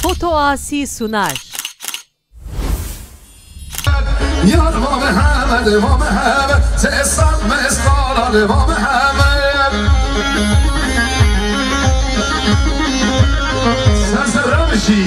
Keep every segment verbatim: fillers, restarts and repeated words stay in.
Foto Asi sunar. Yar ma Mihemed, ma Mihemed, tesat mesqala de ma Mihemed. Sen serra mişî.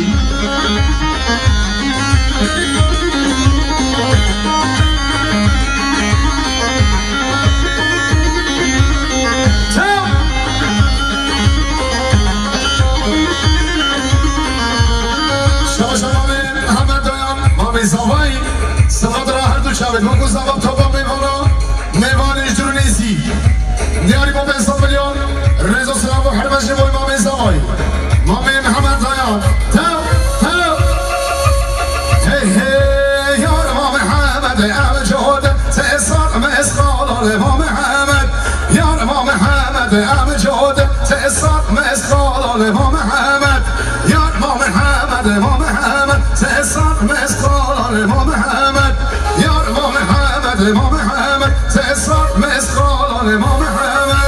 Şaşa Mamê Mihemed Dayan, Mamê Zavayî, Sixadra her du çavê, wekû zava topa mêvana, mêvanê ji dûr û nêzî. Diyarî Mamê Zavayî, rêz û silav û hurmet ji bo Mamê Zavayî. Mamê Mihemed Dayan, tew, tew. Hey, hey, yar Mamê Mihemed, ev code, tesat mesqala de Mamê Mihemed. Yar ma Mihemed, em code, tesat mesqala de ma Mihemed. Yar ma Mihemed, ma Mihemed, tesat mesqala de ma Mihemed. Yar ma Mihemed, ma Mihemed, tesat mesqala de ma Mihemed.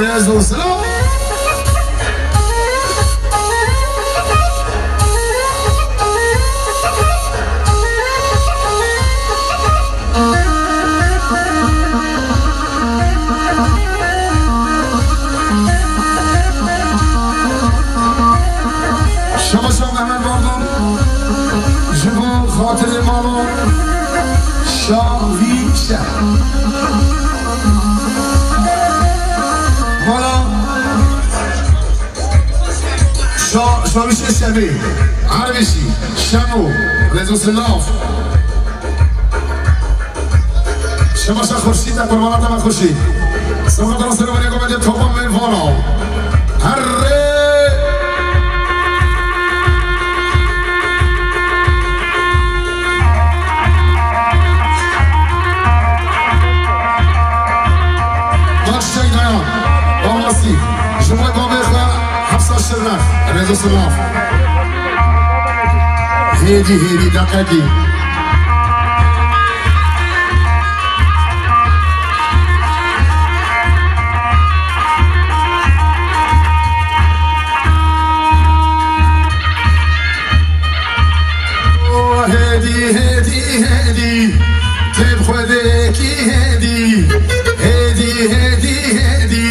Rêz û silav. Şabaş Mehmet Bardon, ji bo xatirê mala Şavî Şeh. Mala Şa-, Şavî Şeh Şevê, Ervişî, Şemo, Rezo Silav. Şema şa xurşî te, qurbana te me xurşî. Sema dara sero bere komedya topa mêvana. Herre! Bak Şeydaya, babasî, ji bo babê xwe Hafsa Şirnex, rêz û silav. Hêdî, hêdî, deqekî. Hêdî, hêdî, hêdî, tu bi Xwedê kî hêdî. Hêdî, hêdî, hêdî,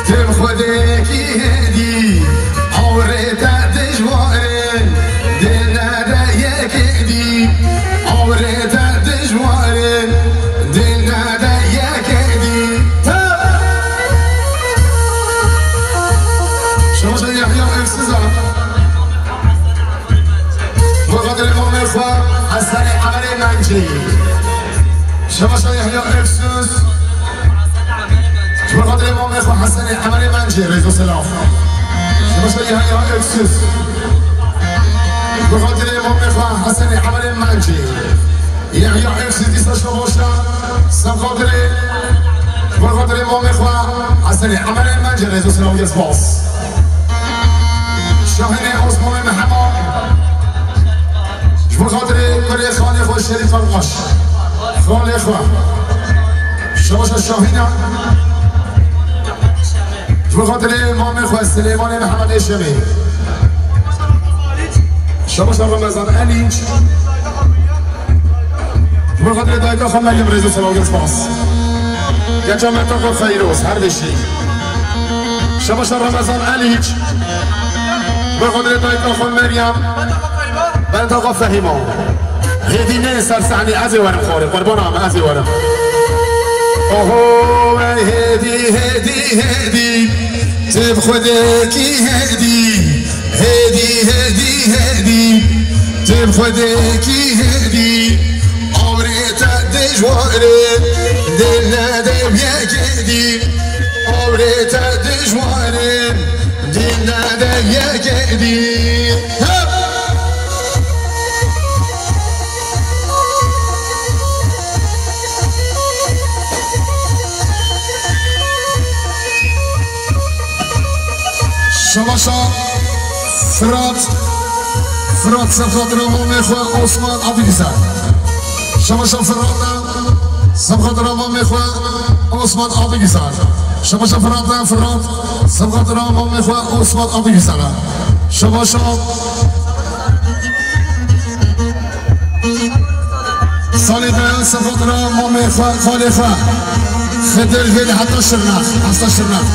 tu bi Xwedê kî hêdî. Awrê te dijwar in, dê nede yekê dî. Awrê te dijwar in, dê nede yekê dî. Şabaş Yahya Öksüz a. Bi xatirê mamê xwe Hesenê Emelê Mencê. Şabaş Yahya Öksüz. Ji bo xatirê mamê xwe Hesenê Emelê Mencê, rêz û silav. Şabaş Yahya Öksüz. Ji bo xatirê mamê xwe Hesenê Emelê Mencê. Yahya Öksüz dîsa şabaş e. Ser xatirê, ji bo xatirê mamê xwe Hesenê Emelê Mencê, rêz û silav, gelek spas. Şahînê Osmanê Mihema. Ji bo xatirê kurê xalê xwe Şerîf Erbaş. Xalê xwe. Şabaş Şahîna. Ji bo xatirê mamê xwe Silêmanê Mihemedê Şemê. Şabaş Remezan Elîç. Ji bo xatirê dayika xwe Meryem, rêz û silav, gelek spas. Keça Metaxa Feyroz, her dişî. Şabaş Remezan Elîç. Ji bo xatirê dayika xwe Meryem. Benda xwe Fehîma. Hêdî nê ser sehnê, ez ê werim xwarê. Qurbana me, ez ê werim. Oho, ey hêdî, hêdî, hêdî. Tu bi Xwedê kî hêdî. Hêdî, hêdî, hêdî, tu bi Xwedê kî hêdî. Awrê te dijwar in, dê nede yekê dî. Awrê te dijwar in, dê nede yekê dî. He! Şabaşa Firat, Firat ser xatira mamê xwe Osman Abdülgüzel. Şabaşa Firat. Sibxatira mamê xwe Osman Adigîzar. Şebaşa Firat, Firat. Sibxatira mamê xwe Osman Adigîzar. Şebaşa. Salê me, sibxatira mamê xwe, xalê xwe. Xidir Vêlî heta Şirnex, heta Şirnex.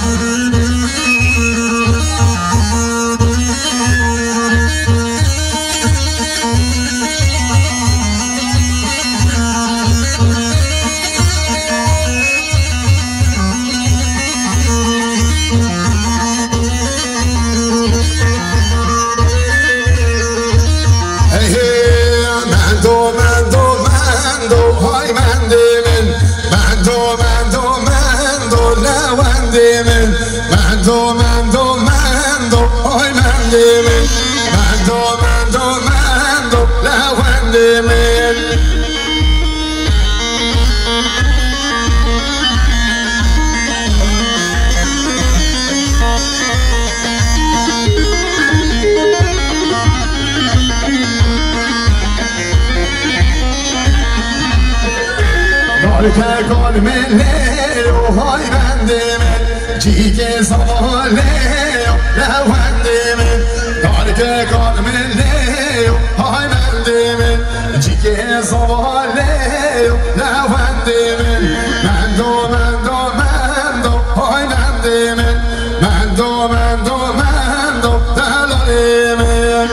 Hey, hey, mendo, mendo, mendo, hay mendê min. Mendo, mendo, mendo, lewendê min. Mendo, mendo, mendo, hay mendê min. Mendo, mendo, mendo, lewendê min. Darke kal min lê yo hay bendê min. Cîkê zavalê yo lewendê min. Darke kal min lê yo hay bendê min. Cîkê zavalê yo lewendê min. Mendo, mendo, mendo, hay mendê min. Mendo, mendo, mendo, delalê min.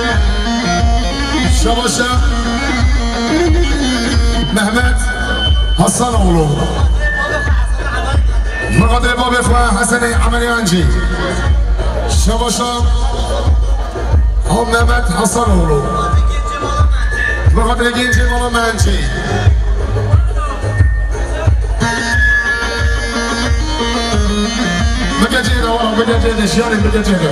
Şebaşa Mehmet Hasanoğlu. Miqatê babê xwe Hesenê Emelyancî. Şebaşa Mehmet Hasanoğlu. Miqatê gencê mala Mencî. Bike cê de, wala bike cê de, jiyanê bike cê de.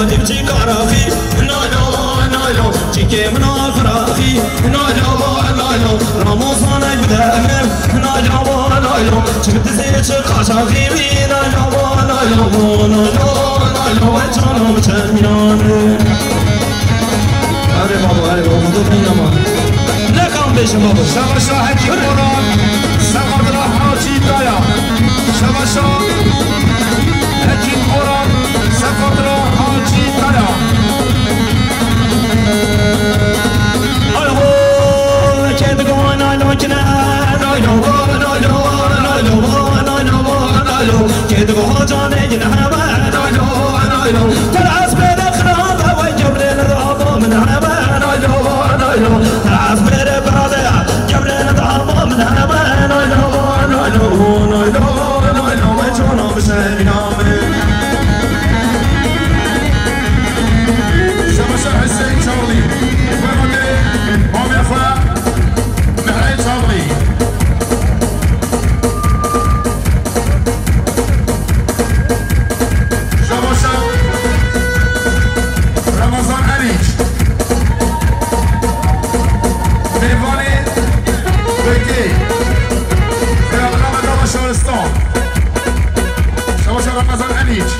Şabanî biçî karaxî, nayla, nayla, çikê min a firaxî, nayla, nayla, Ramazanê bide min, nayla, nayla, çi bi dizê çi qaşaxî wî, nayla, nayla, nayla, nayla, we çana biçe mînanê. Erê babo, erê babo, tu dîna ma. Ne kam bêjim babo. Şeveşa Hekîm Boran, Sefadra Hacî Daya. Şeveşa Hekîm Boran, Sefadra Hacî Şemaşa Hüseyin Çavlî. Bavê xwe Mihrê Çavlî. Şemaşa Ramazan Erîç. Mêvanê Bekê. Xêratina Merdava Şaristan. Şemaşa Ramazan Erîç.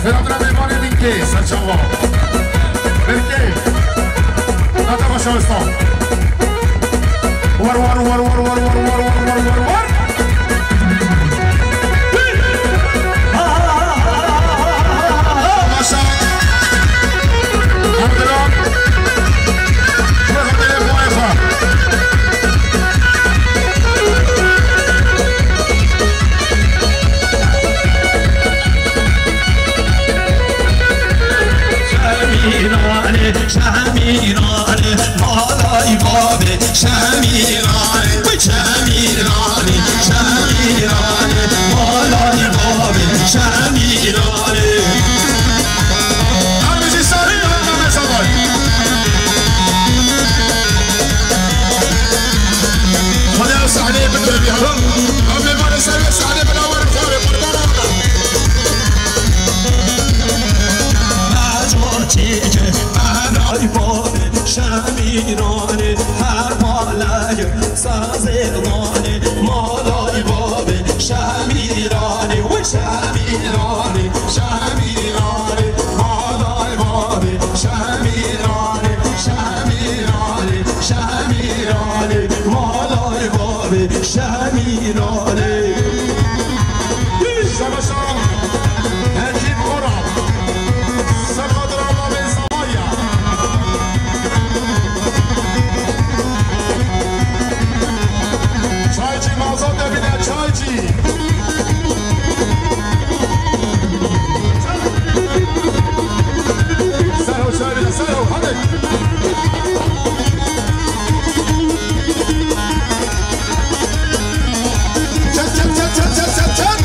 Xêratina mêvanê Bînkê, serçava. Berkê. Merdava Şaristan. War, war, war. Maşa. Erdogan. Xwe xwe têlê xwe xwe. Şemîranê, Şemîranê, malay babê, Şemîranê, Şemîranê, Şemîranê, malay babê, Şemîranê. Her bijî serî, her name sabay. Xwedê ew sahneyê bidire bî herin. Ew mêvanê ser wê sahneyê bila werin xwarê, qurban herin. Naco çêke, malay babê, Şemîranê, her malay sazê nanê, malay babê, Şemîranê, wê Şemîranê, Şemîranê, malay babê, Şemîranê, Şemîranê, Şemîranê, malay babê, Şemîranê. Şabaşa Hekîm Oral. Ser xatir Allahê Zavaya. Çaycî mazot de bine çaycî. Ser o çay bine, ser o, hadi. Çat, çat, çat.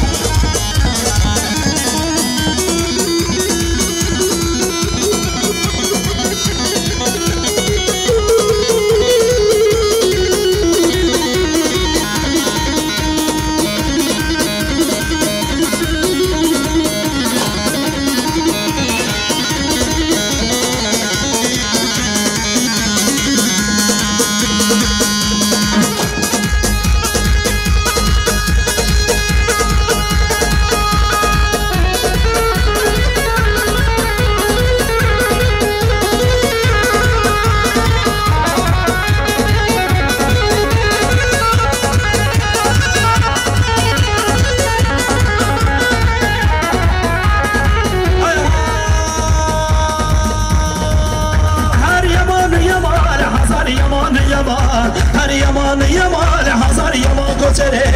Her yeman yeman, hazar yeman yeman. Her yeman yeman, hazar yeman koçerê.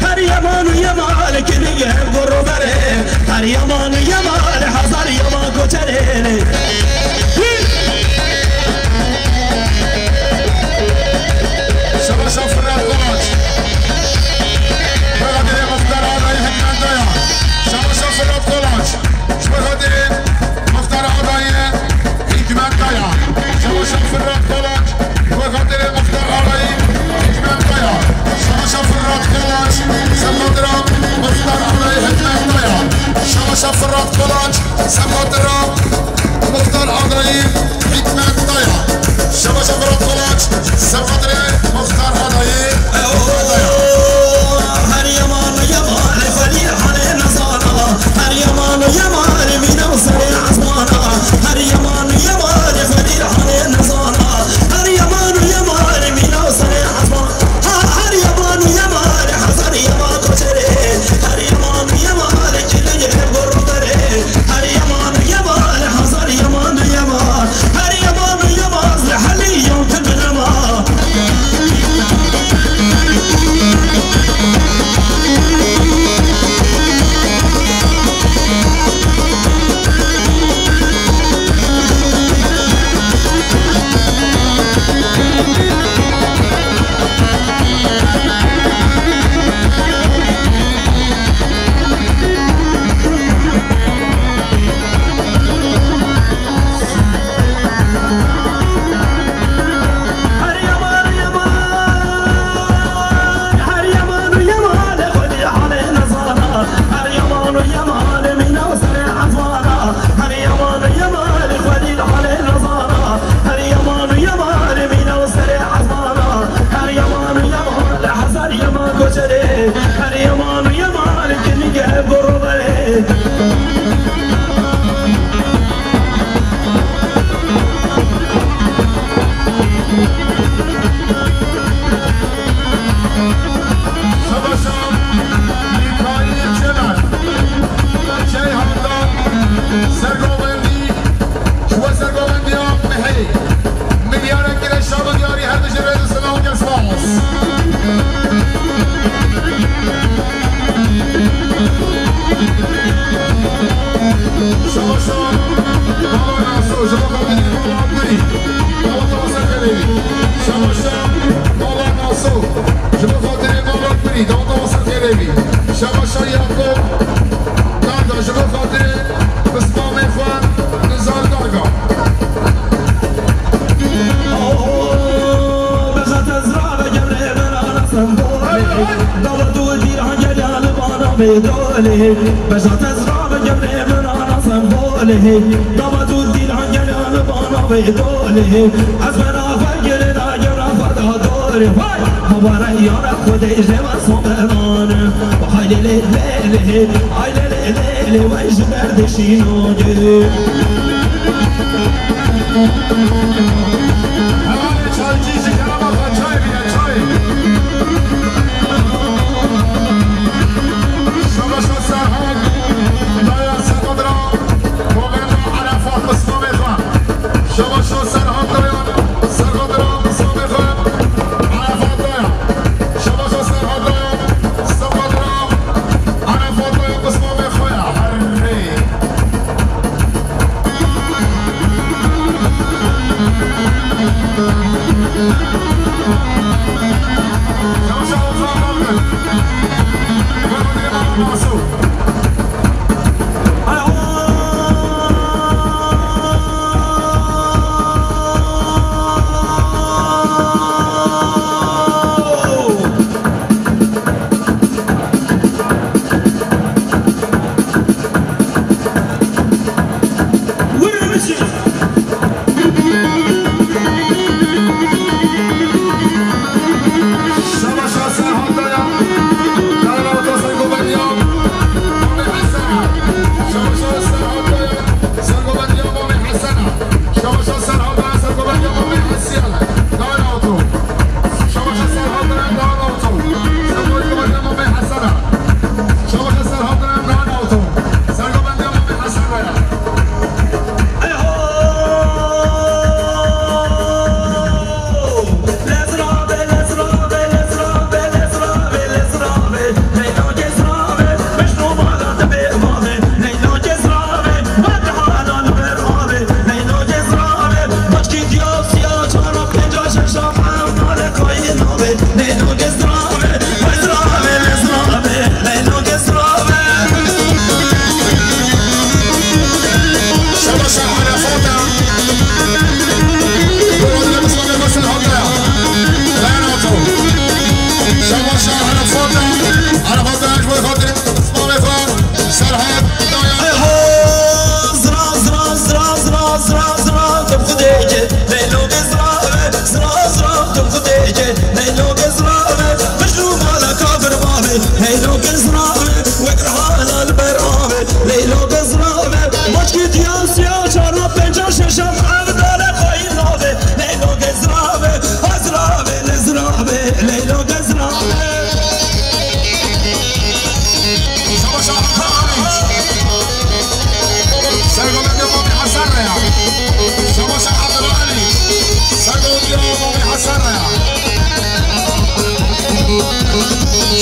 Her yeman yeman, kiligê ev goro berê. Her yeman yeman, hazar yeman koçerê. Şabaşa Firat Kolaç. Biraderê Muxtar Adayî hikmendaya. Şabaşa Firat Kolaç. Ji bo xatirê Muxtar Adayî hikmendaya. Şabaşa Firat Kolaç. Ji bo xatirê Muxtar Adayî hikmendaya. Şabaşa Firat Kolaç. Ser xatira Muxtar Adayî hikmendaya. Şabaşa Firat Kolaç. Ser xatira Muxtar Adayî hikmendaya. Şabaşa Firat Kolaç. Ser xatirê Muxtar Adayî hikmendaya. Her yeman yeman, xwedî hanê nezana. Her yeman yeman, mîna serê ezmana. Her yeman yeman, xwedî hanê nezana. Her yeman yeman, mîna serê ezmana. Ha, her yeman yeman, hazar yeman koçerê. Her yeman yeman, kiligê ev goro berê. Her yeman yeman, hazar yeman yeman. Her yeman yeman, zeheli yom te bilema. Şabaşa Mala Naso, ji bo xatirê Mala Kurî, daweta Wesel Gelêvî. Şabaşa Mala Naso, ji bo xatirê Mala Kurî, daweta Wesel Gelêvî. Şabaşa Yakup Karga, ji bo xatirê pismamê xwe Nizar Karga. Bejat ez rave gevrê min ana sembolê. Dawet û dîran geriya li bana vê dolê. Bejat ez rave gevrê min ana sembolê. Dawet û dîran geriya li bana vê dolê. Ez bera xwe girê da gevra xwe da dorê. Vay! Hawara yara Xwedê ji me sobedan. Hay lê lê lê lê. Ay lê lê lê lê. Vay ji ber dişîno gê. Hevalê çaycî ji kerema xwe çay bîne, çay. Şabaşa Serhat, daya Serhat ra, kovenda Erefa qismamê xwe. Şabaşa Serhat daya, Serhat ra qismamê xwe. Erefa daya. Şabaşa Serhat daya, Serhat ra, Erefa daya qismamê xwe ya. Herrê. Serhat, daya. Eho, zira, zira, zira, tu xudê ke, leylo ke zira ve, zira, zira, tu xudê ke, leylo ke zira ve, mijnû mala kafir bavê, leylo ke zira ve, wek hala li ber avê, leylo ke zira ve, maçkî diya siya çara penca şeşa evdale xayî navê, leylo ke zira ve, ha zira ve, le zira ve, leylo ke zira ve. Savaş Hakan Aliç. Sergo Medya Mami Hasan Raya. Savaş Abdülali. Sergo Medya Mami Hasan Raya.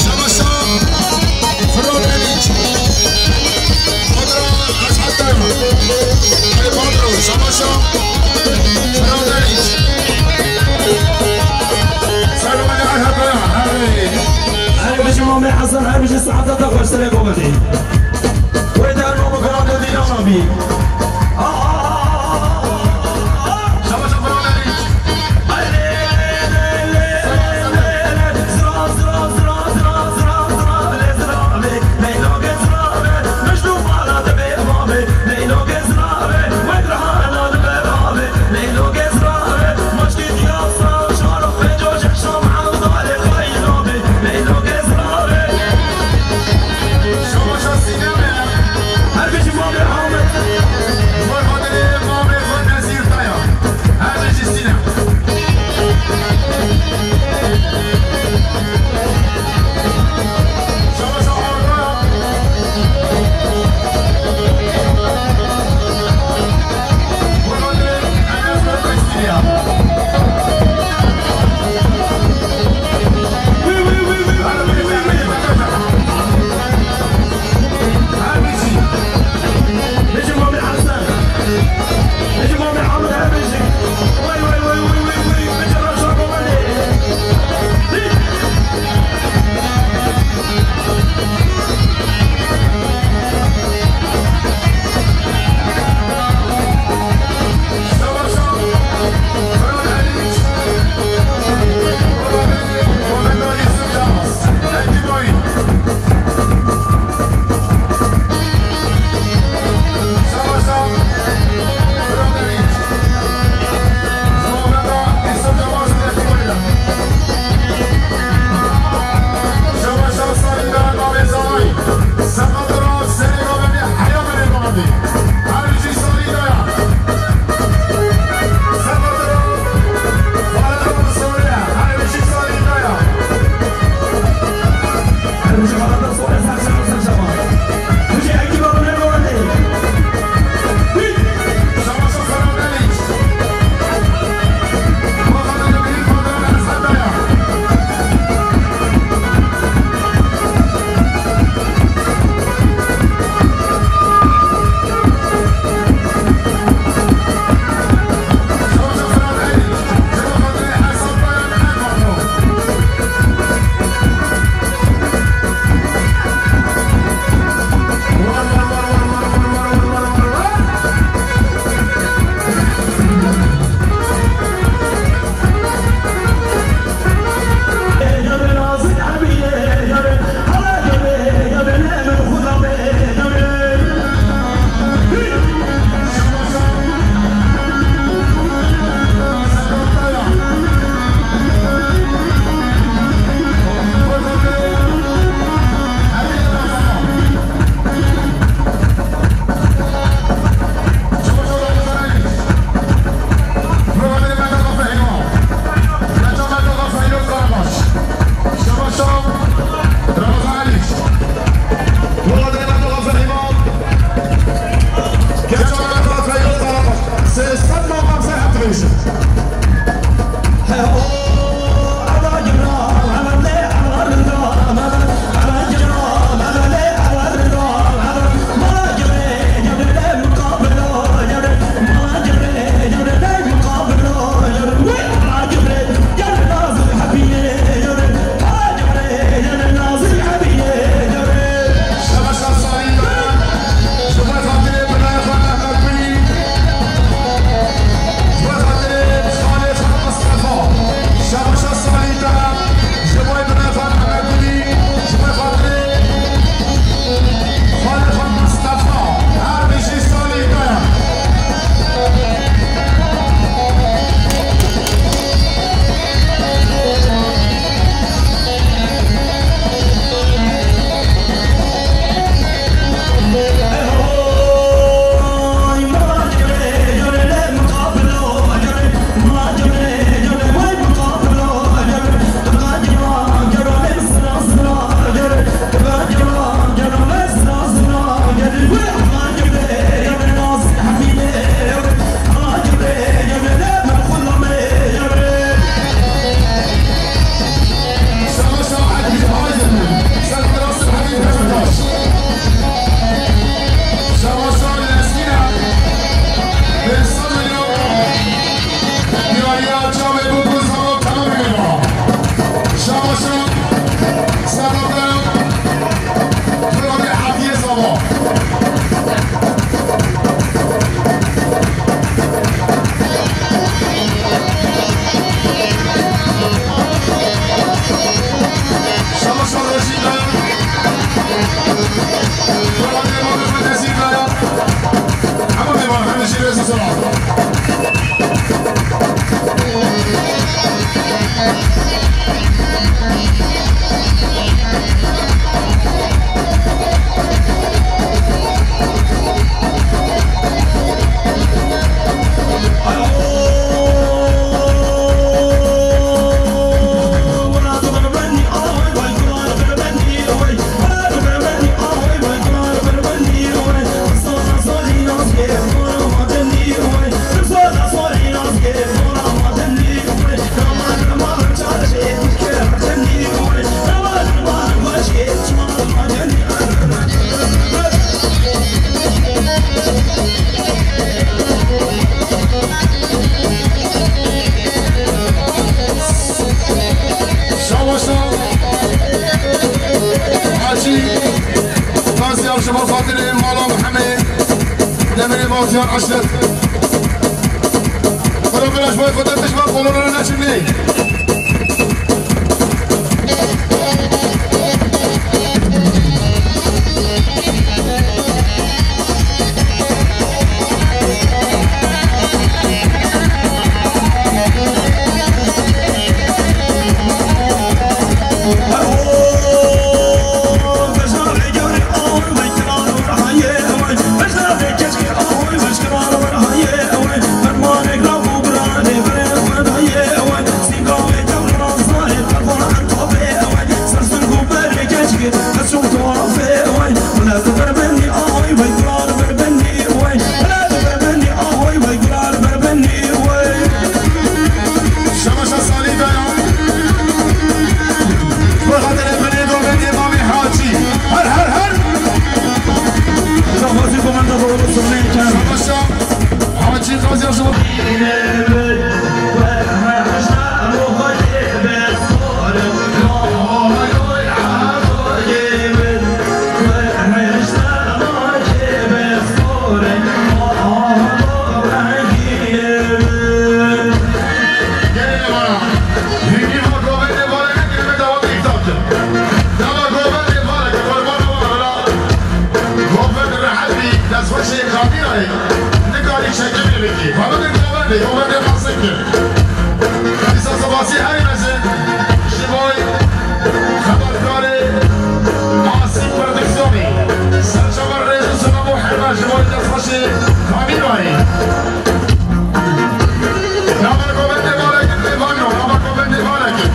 Savaş Fırat Eliç. Badro Azhar Dayı. Ali Badro. Savaş Fırat Eliç. Sergo Medya Azhar Dayı. Her bijî Mamê Hesen, her bijî saeta te xweştirê komedî. Wê der Mamo Kral de dîna nabî. Şabaşa Kral Meriç. Şabaşa Sinem. Her bijî Mamê Ahmet. Şabaşa Hacî Gaziya ji bo xatirê mala Mihemê Demirê Bahtiyar Eşref. Bira, bira, ji bo Xwedê pişman kolonlara neçin lê. Şemaşa salî daya. Bi xatirê binê dovê dê mamê Hacî. Her, her, her. Şemaşa Hacî Gaziya ji bo Gelê me, hingî va govendê valeke me dawetê îftar kir. Dema govendê valeke qurbana wan bila govend rehet bî, destxweşê kamîrayê nikarî çekimê bikî. Va bidin govendê, govendê xasin kir. Dîsa spasî herî mezin ji bo xebatkarê Asîk Prodüksiyonî. Serçava rêz û silav û hurmet ji bo destxweşê kamîrayê. Nava govendê valeke, lê vano, nava govendê valeke.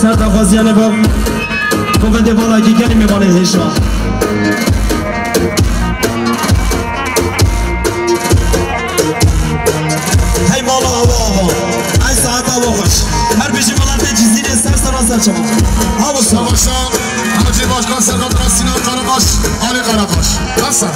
Ser daxwaziya neva govendê valakî gelî mêvanê hêşa. Hey mala awa awa. Ay saet awa xweş. Her bijî welatê Cizîrê ser sera ser çava. Awa sağ. Savaşa Hacı Başkan Serhat Sinan Karabaş, Ali Karabaş. Nasıl?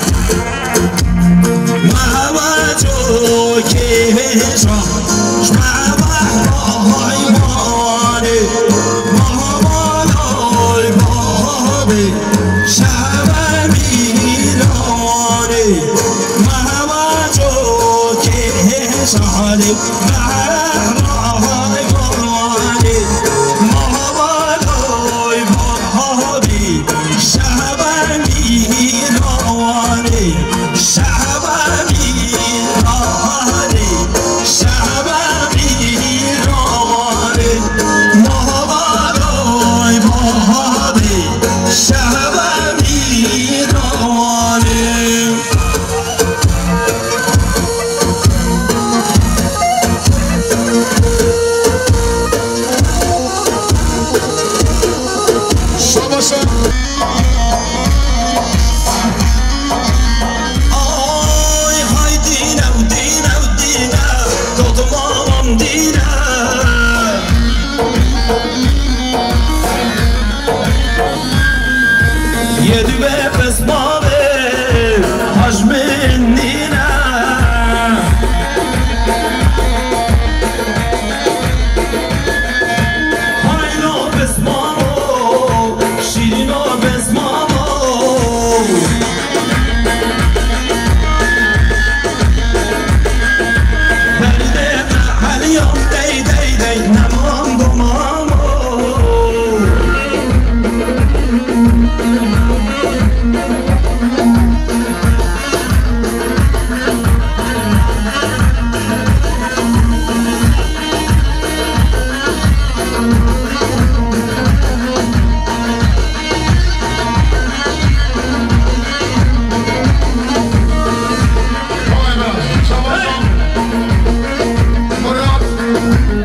Murat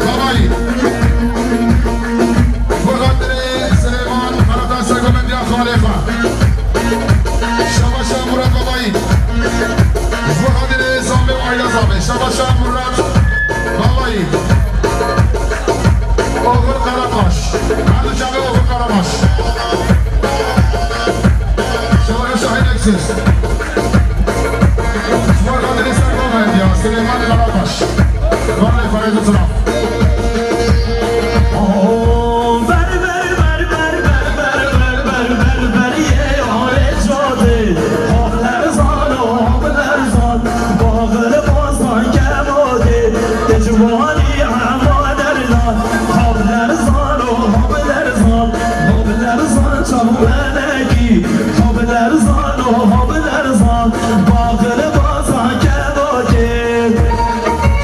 Babayî. Bi xatirê Silêman Karataş sergomendiya xalê xwe. Şabaşa Murat Babayî. Bi xatirê Zambê û aîla Zambê. Şabaşa Murat Babayî. Oxir Karataş. Her du çavê Oxir Karataş. Şabaşa Şahîn Eksîz. Ji bo xatirê sergomendiya Silêman Karataş. Xalê Xwedê Silav.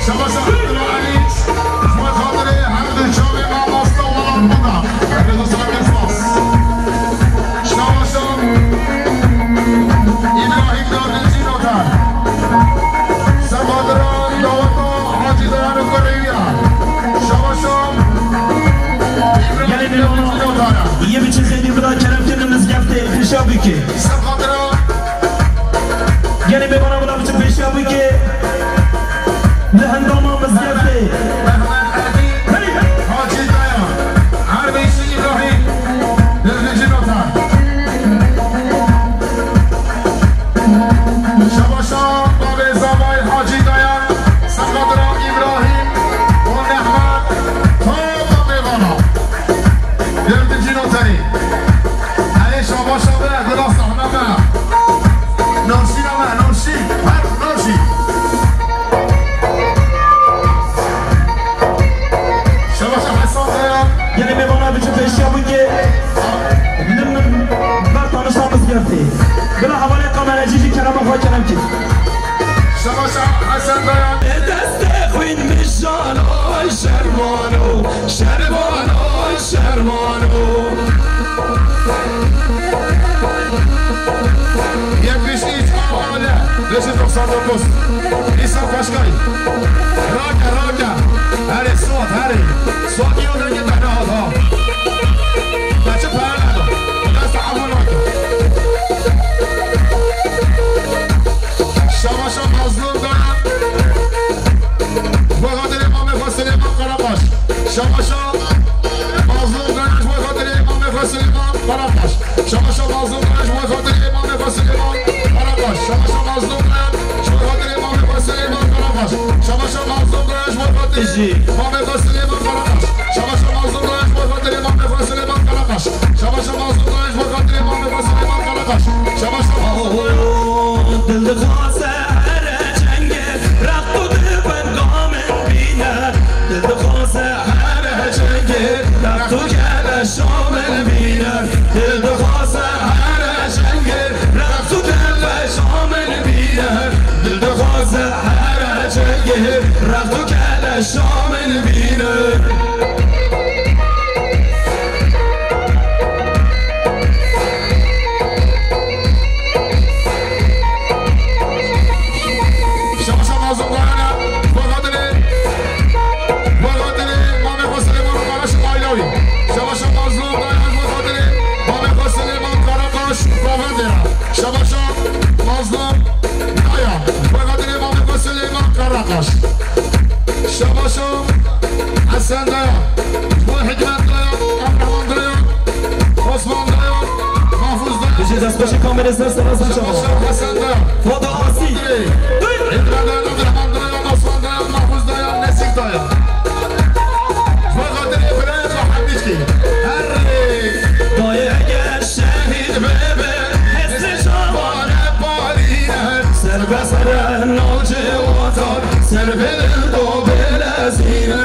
Şabaş Abdullah Elî, ji bo xatirê her du çavê mamoste û welatbûna. Rêz û silavên spas. Şabaş Îbrahîm Derdîncî Noter. Ser xatira daweta Hacî Dayan û kurê wî ya. Şabaş Gelê Îbrahîm Derdîncî Noter. Yê biçin xêdî bida kerem kirin mizgeftê pêşiya bike. Ser xatira Gelê mêvana bila biçin pêşiya bike. Li endama mizgeftê. Mehmet Erdî, Hacî Dayan, Erdîşî Îbrahîm, Derdîncî Noter. Şabaşa bavê zavayê Hacî Dayan, ser xatira Îbrahîm û Mehmet, tapa mêvana. Derdîncî Noterî. Erê şabaşa be, bila sahne me. Navşîna me, navşî. Her navşî. Şabaşa Hesen Dayan. Gelê mêvana biçin pêşiya bûke. Min ber tanişta mizgeftê. Bila hevalê kamerecî jî kerema xwe kerem kir. Şabaşa Hesen Dayan. Destê xwîn mijan, ay şermano, şermano, şermano. Yetmiş üç, Avale, beş yüz doksan dokuz. Îsa Kaşkay. Rake, rake. Herê, Suat, herê. Suat, yine de git, hadi, hadi, ha. Kaçı para verdi. Biraz daha vur, rake. Şabaşa Mazlum Dayan. Ji bo xatirê Mamê xwe Silêman Karakaş. Şabaşa Mazlum Dayan ji bo xatirê Mamê xwe Silêman Karakaş. Şabaşa Mazlum Dayan ji bo xatirê Mamê xwe Silêman Karakaş. Şabaşa Mazlum Dayan ji bo xatirê Mamê xwe Silêman Karakaş. Şabaşa Mazlum Dayan ji bo xatirê Mamê xwe Silêman Karakaş. Şabaşa Mazlum Dayan ji bo xatirê Mamê xwe Silêman Karakaş. Şabaşa Mazlum Dayan ji bo xatirê Mamê xwe Silêman Karakaş. Şabaşa Mazlum Dayan. Dil dixwaze here cengê, req û dibin gamên bî. Şabaşa Mazlum Dayan. Ji bo xatirê Mamê xwe Silêman Karakaş. Şabaşa Hesen Dayan. Ji bo Hikmet Dayan, Abdurrahman Dayan, Osman Dayan, Mahfuz Dayan. Bijî destxweşî kamerê ser sera ser çava. Şabaşa Hesen Dayan. Foto Asî. Hikmet Dayan, Abdurrahman Dayan, Osman Dayan, Mahfuz Dayan, Nesîf Dayan. Ji bo xatirê birayê xwe Hemîdkî. Herê. Dayê eger şehîd bibe, hêzê çavan leparîne. Ser be sere navçê watan, ser bi li do bilezîne.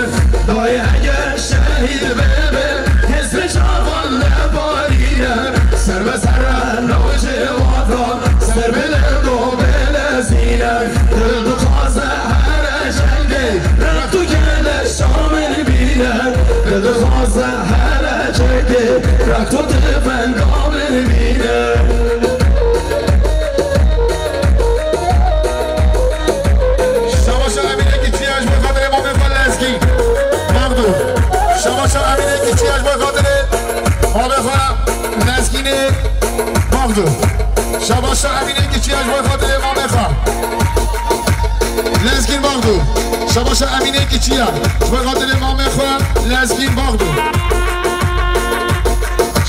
Dayê eger şehîd bibe, hêzê çavan leparîne. Ser be sere navçê watan, ser bi li do bilezîne. Dil dixwaze here cengê, rexto keleşa min bîne. Dil dixwaze here cengê, rexto tifenga min bîne. Şabaşa Emîne Kiçiya ji bo xatirê mamê xwe Lezgîn Mexdûr. Şabaşa Emîne Kiçiya ji bo xatirê mamê xwe Lezgînê Mexdûr. Şabaşa Emîne Kiçiya ji bo xatirê mamê xwe Lezgîn Mexdûr. Şabaşa Emîne Kiçiya ji bo xatirê mamê xwe Lezgîn Mexdûr.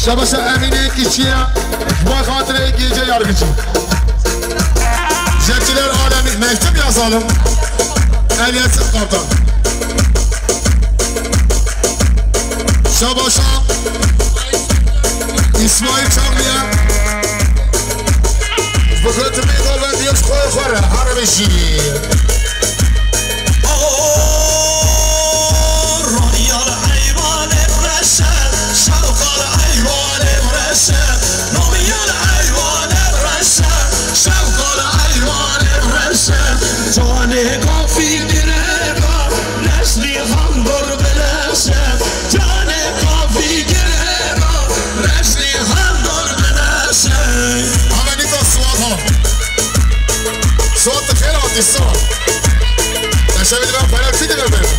Şabaşa Emîne Kiçiya ji bo xatirê Gece Yargıcı. Cepçiler alemi, mektup yazalım. Eliyasın Kaptan. Şabaşa İsmail Çamlı'ya. Ji bo xatirê davetiyê ji xwe xwe re, here bijî. Roniya li eywanê reş e, şewqa li eywanê reş e. Roniya li eywanê reş e, şewqa li eywanê reş e. Canê kafî girêda, reşlî xandor bileş e. Canê kafî girêda, reşlî xandor bileş e. Amenîta Suat ha. Suat, tu xêr hatî, Suat. Te şevê dibe xwe kî dibe bêne?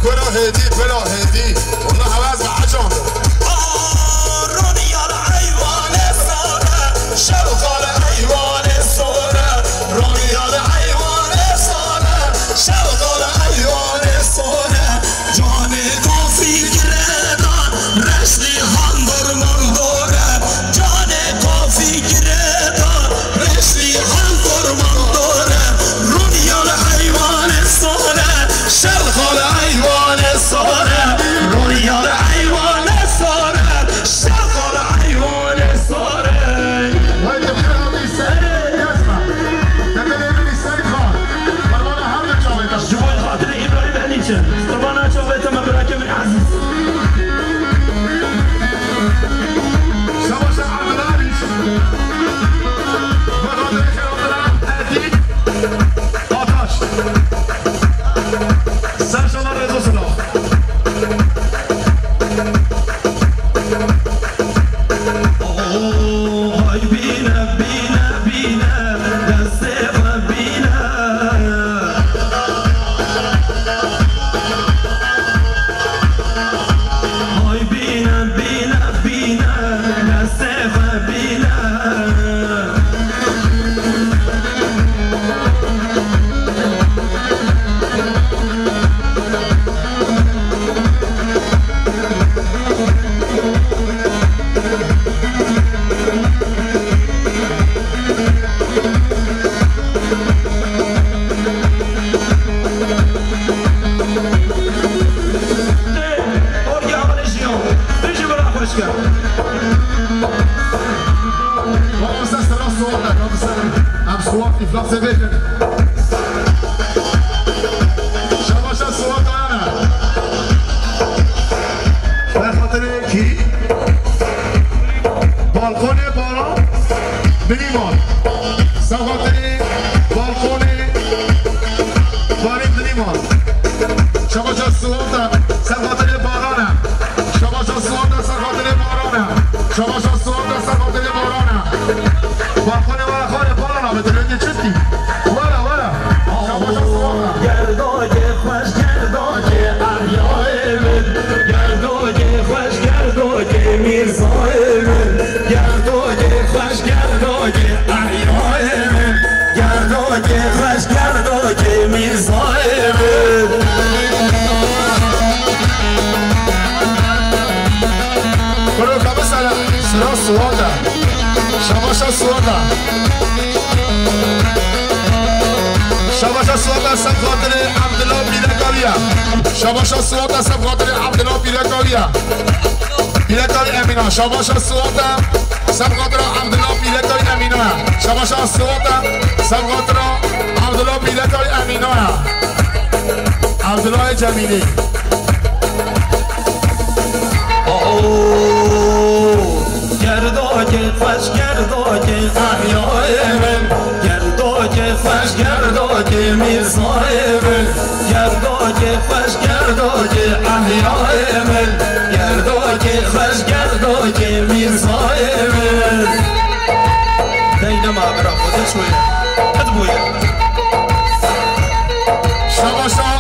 Kura Hêdî, Bila Hêdî. Wela hewaz be ecam be. Roniya li eywanê sor e, şewqa li eywanê sor e. Roniya li eywanê sor e, şewqa li eywanê sor e. Canê kafî girêda, reşlî xandor mandor e. Canê kafî girêda, reşlî xandor mandor e. Roniya li eywanê sor e, şewqa li eywanê sor e. Roniya li eywanê sor e, şewqa li eywanê sor e. Wey, tu xêr hatî Seyîd Yezma. Demelê min Seyîd Xan. Qurbanê her du çavê te. Ji bo xatirê Îbrahîm Elîçe. Qurbana çavê te me, birakê min ezîz. Şabaşa Abdulariş. Bi xatirê xêr Abdullah Edîb Ataş. Ser şana rêz û silav. Hay bîne, bîne, bîne, destê xwe bîne. Hay bîne, bîne, bîne, destê xwe bîne. Orgê Alê Jiyan. Bijî bira xweşke. Baba, ser sera Suat e, baba, ser. Em Suat îflasê vêtin. Şabaşa Suat Ayane. Be xatirê kî? Balkonê Baran Binîman. Ser xatirê balkonê Baran Binîman. Şabaşa Suat e. Ser xatirê Baran. Şabaşa Suwata ser xatirê Abdullah Pîreka wî ye. Şabaşa Suwata ser xatirê Abdullah Pîreka wî ye. Pîreka wî Emîna. Şabaşa Suwata ser xatira Abdullah Pîreka wî Emîna ye. Şabaşa Suwata ser xatira Abdullah Pîreka wî Emîna ye. Abdullah Cemîlî. Gerdakê xweş, gerdakê ehyayê min. Gerdakê xweş, gerdakê mîrzayê min. Gerdakê xweş, gerdakê ehyayê min. Gerdakê xweş, gerdakê mîrzayê min. Deynema bira xwe de çûye. Qet bûye. Şabaşa.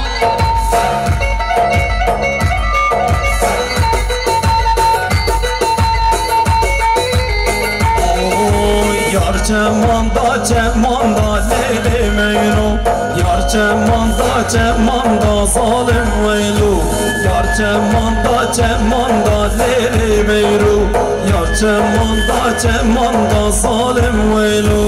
Oy, yar çemanda, çemanda lêlê meyro. Yar çemanda, çemanda zalim weylo. Yar çemanda, çemanda lêlê meyro. Yar çemanda, çemanda zalim weylo.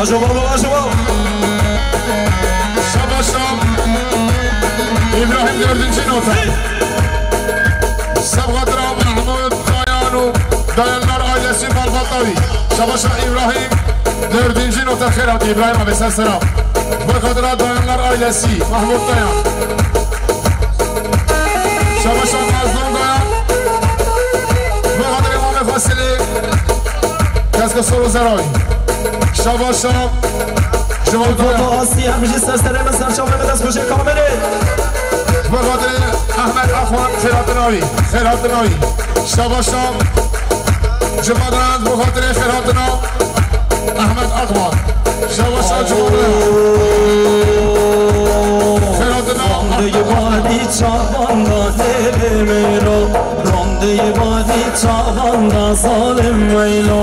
Ajo baba, ajo baba. Şabaşa. İbrahim dördüncü nota. Ser xatira Mahmut Dayan û Dayanlar ailesi malbata wî. Şabaşa İbrahim dördüncü nota, xêr hatî İbrahim abi, ser selam. Ser xatira Dayanlar ailesi, Mahmut Dayan. Şabaşa Mazlum Dayan. Ser xatira Mame Fasili. Keske soru zerawi. Şabaşa Cemal Dayan. Asiye, em jî ser serê me, ser çavê me, dest xweşê kamerê. Bi xatirê Ahmet Akman, xêr hatina wî, xêr hatina wî. Şabaşa Cemal Dayan, bi xatirê xêr hatina Ahmet Akman. Şabaşa Cemal Dayan. Xêr hatina Ahmet Akman. Randeyê badî çavanda lêlê mêro. Randeyê badî çavanda zalim weylo.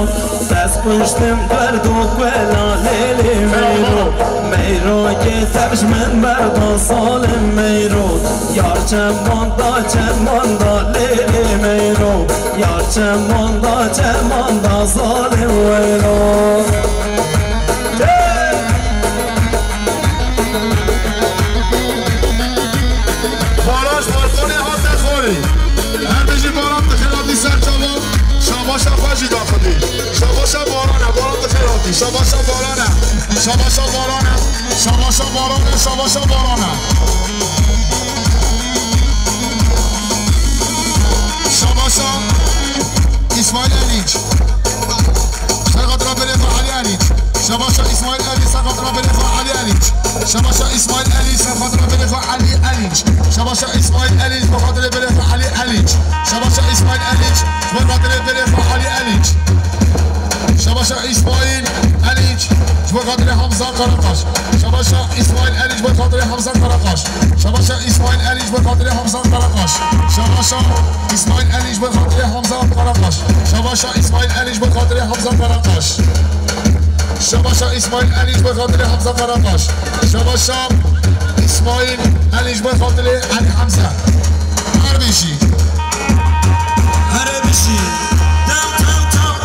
Dest kuştim derd û kuela lêlê meyro. Meyro kê tev ji min berda zalim meyro. Yar çemanda, çemanda lêlê meyro. Yar çemanda, çemanda zalim weyro. Baraj balkonê hate xorî. Her bijî baran dixêlatî ser çavan. Şabaşa xwe jî daxilî. Şabaşa barane, baran dixêlatî. Şabaşa barane. Şabaşa barane. Şabaşa barane. Şabaşa barane. Şabaşa İsmail Eliç. Ser xatira berê xwe Elî Eliç. Şabaşa İsmail Eliç, ser xatira berê xwe Elî Eliç. Şabaşa İsmail Eliç, ser xatira berê xwe Elî Eliç. Şabaşa İsmail Eliç, bo xatirê berê xwe Elî Eliç. Şabaşa İsmail Eliç, bo xatirê berê xwe Elî Eliç. Şabaşa İsmail Eliç, ji bo xatirê Hamza Karakaş. Şabaşa İsmail Eliç, ji bo xatirê Hamza Karakaş. Şabaşa İsmail Eliç, ji bo xatirê Hamza Karakaş. Şabaşa İsmail Eliç, ji bo xatirê Hamza Karakaş. Şabaşa İsmail Eliç, ji bo xatirê Hamza Karakaş. Şabaşa İsmail Eliç, ji bo xatirê Hamza Karakaş. Şabaşa İsmail Eliç, ji bo xatirê Elî Hamza. Her bijî. Her bijî. Tam, tam, tam.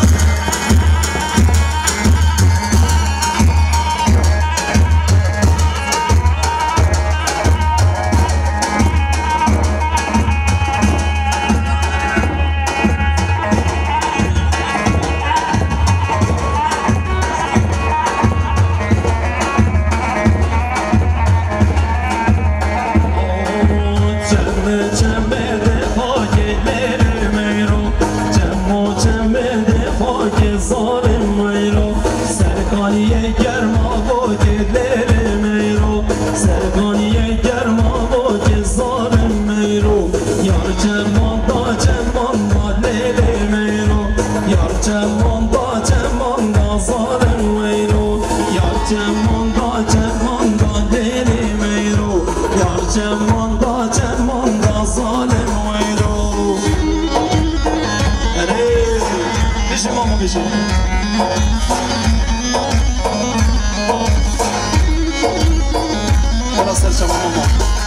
Ser çava mama.